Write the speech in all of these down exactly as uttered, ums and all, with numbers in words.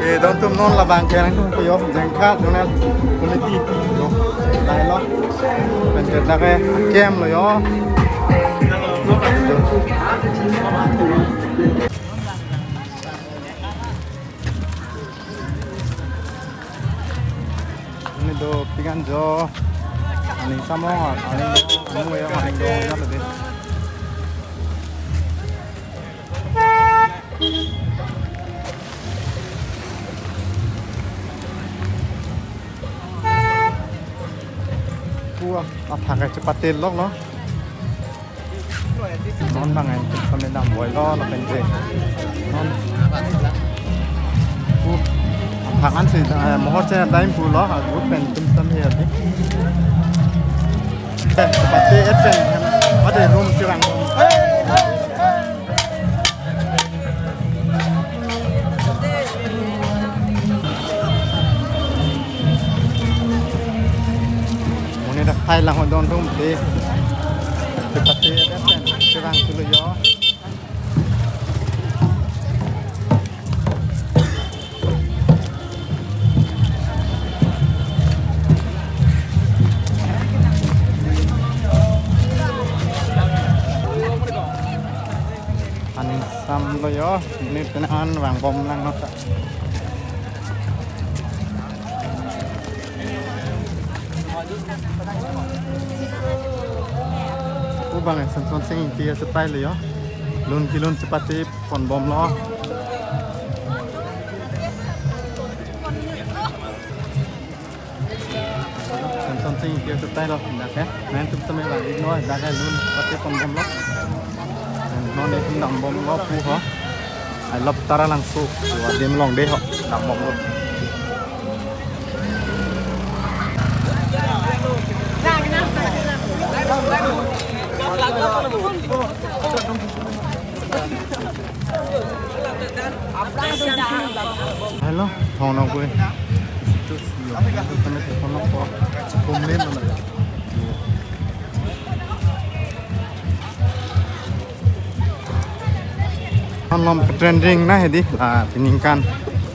Eh, don atum non labang ke nangtum ko yo, Jengkha Zonal Committee yo, lailo. Pen ke dak ke camp lo yo. Ini do pik-an jo, aning samong, aning do, aning do, aning do, aning do. Pu aphak ke chepate lok lo. Non bang atum kami dam boi lo lapen ke. Non. Pu aphak an si, eh, mohor si dam pu lo, a group pen atum tam he adi. Eh, chepate et pen, ade room sirang. Mone dak phai lang don atum te. Chepate pen chevang thulo yo. An sam lo yo, monit pen an vangbom lang nota. Pu bang Samson Sing Ingti asetai lo yo. Lun kelun chepate ponbom lo. Samson Sing Ingti asetai lo, dak ke. Nangtum tame bang, ignore, dak ke lun chepate ponbom lo. Non itum dambom lo pu ho. I love Taralangso. Yo, adim along de ho, dambom lo. Hello, thong nong koi. Situ yo, itu kami telepon nong ko. Kumne mana? Along trending nai hedi, la peningkan,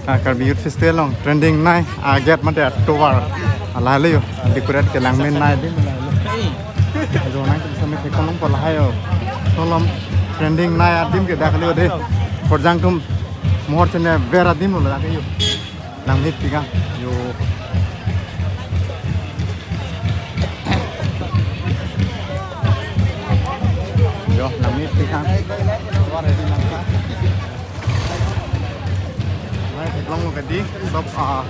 ah, Karbi Youth Festival along trending nai, ah, gate mate tovar. Ala le yo, decorate ke langmen nai di. Ajo nai kami theklong pon lahai yo. Along trending nai adim ke dak le yo de. Porjang atum mohor chene ver adim lo dak yo. Langmepik-an. Yo. Yo, langmepik-an. Tovar hedi langka. Nai theklong lo kedi, sob, ah,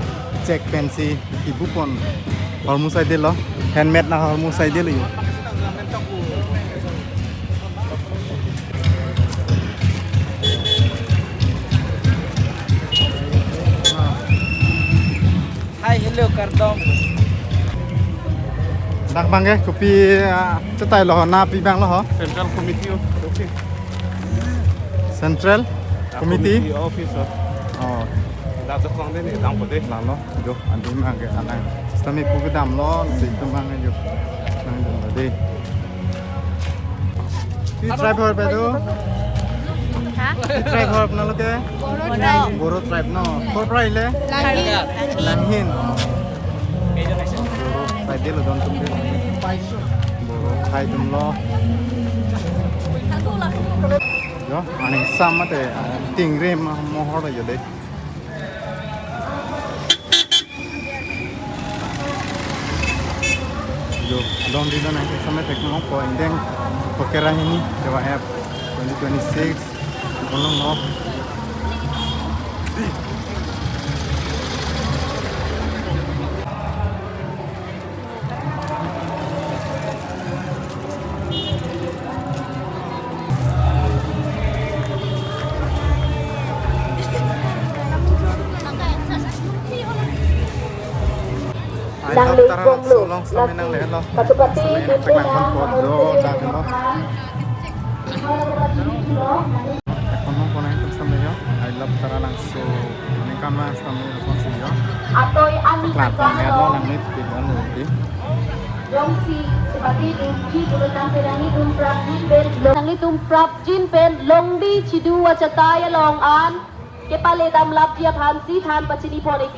check pensi ibu pon. Hormu sai de lo. Handmade na hormu sai de lo yo. Hi, hello, kardom. Dak bang ke kopi, ah, chetai lo ho, na pi bang lo ho? Central Committee of, okay. Central Ah, Committee? Committee office, oh. Oh. Dak jok lang de ni, dam ko de. Lalo, jo, adim bang ke alang. Sitame pu kedam lo, si itum bang ke jo. Nang dam lo de. Pi tribe hor pe tu? Ha? Pi tribe hor apnalo ke? Boro tribe. Boro tribe no. Kor prai le? Langhin. Langhin. Boro tribe de lo don atum de. Boro khai atum lo. Jo, aning sam mate, tingrim mohor jo de. Jo, don di don nang sampai tekno ko indeng ko kera hini, coba app twenty twenty-six, belum no. Nanglebomlo, lasi Katupathi Diphu nang Atoi ani Klar pon ya lo nang ni tiga lo di. Jongsi seperti itu, bulu tangse nangli tum prapjin pen long. Nangli tum prapjin pen longdi chidu achatai along an. Nepal edam lapji aphan si than pachini pon ik.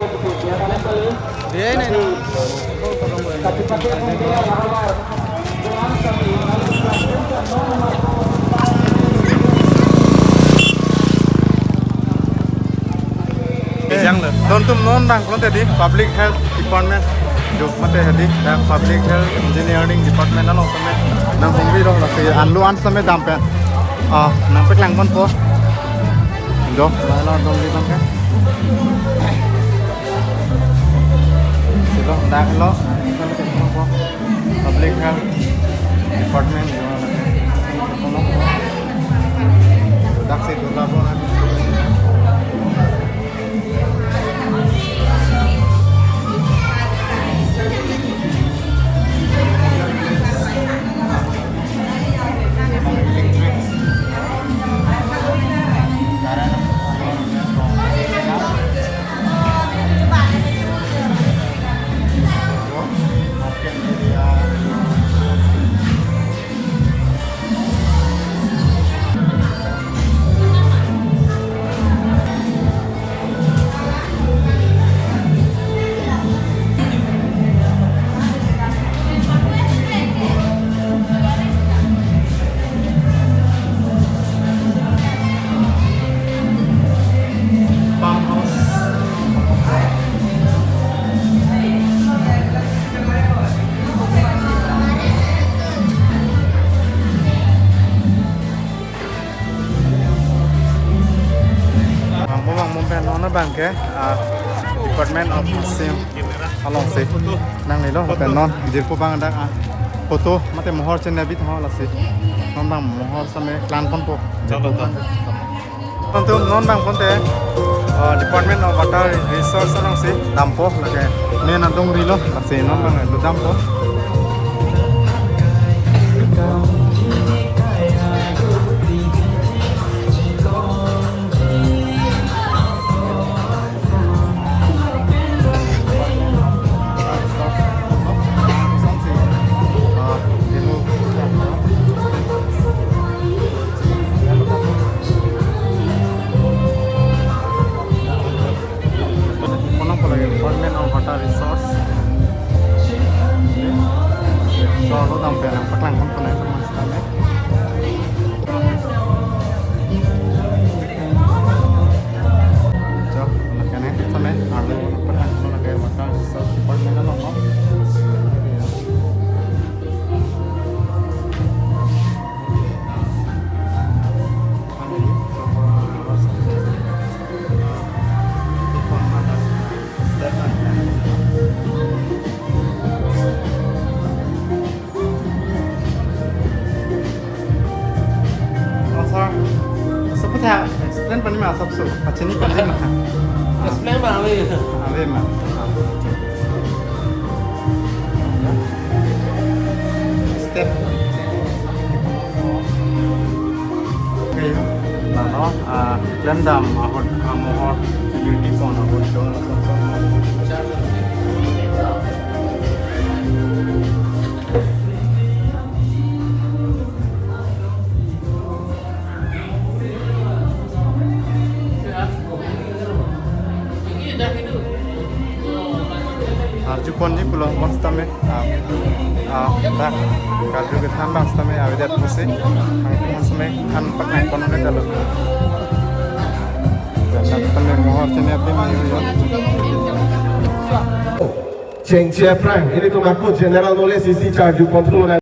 Ejang lo. Dontum non bang pulote di Public Health Department jo mate hadi, eh, Public Health Engineering Department along tame nang hungri lo, lasi anlu an tame dam pen, ah, nangpeklang ponpo. Jo, lahelo dongri bang ke. Silo, dak lo. Public Health Department jo. Dak si dula bo. Mangmum mangmum pen non abang ke, ah, Department of Nursing along si nanglelo pen non jirpo bang dak, ah, photo mate mohor chenebit ho lasi non bang mohor tame klang ponpo. Chalo to. Antum non bang pulote, ah, Department of Water Resource along si dampo lake main adongri lo, lasi non bang lo dampo. Kono ko lagi Department of Water Resource. So, lo dam pen nangpaklang ponpo nai teman setame. So, lakan setame, arlo nangpaklang ponpo lagi Water Resource Department along, no? Oh, sir. Sabutha explain pani ma sabso. Pachini pani ma. Explain ba ave. Ave ma. Step. Okay. Lalo, ah, klem dam ahut, ah, mohor security pon ahut do. Arju ponji pulo bang setame, ah, ah, dak karju kethan bang setame avedet pusi, angkung setame than paklang pon ne jalo. Dan setame mohor chenebit ni yo. Chengche aphrang, ilitum ako general knowledge isi charju pon thu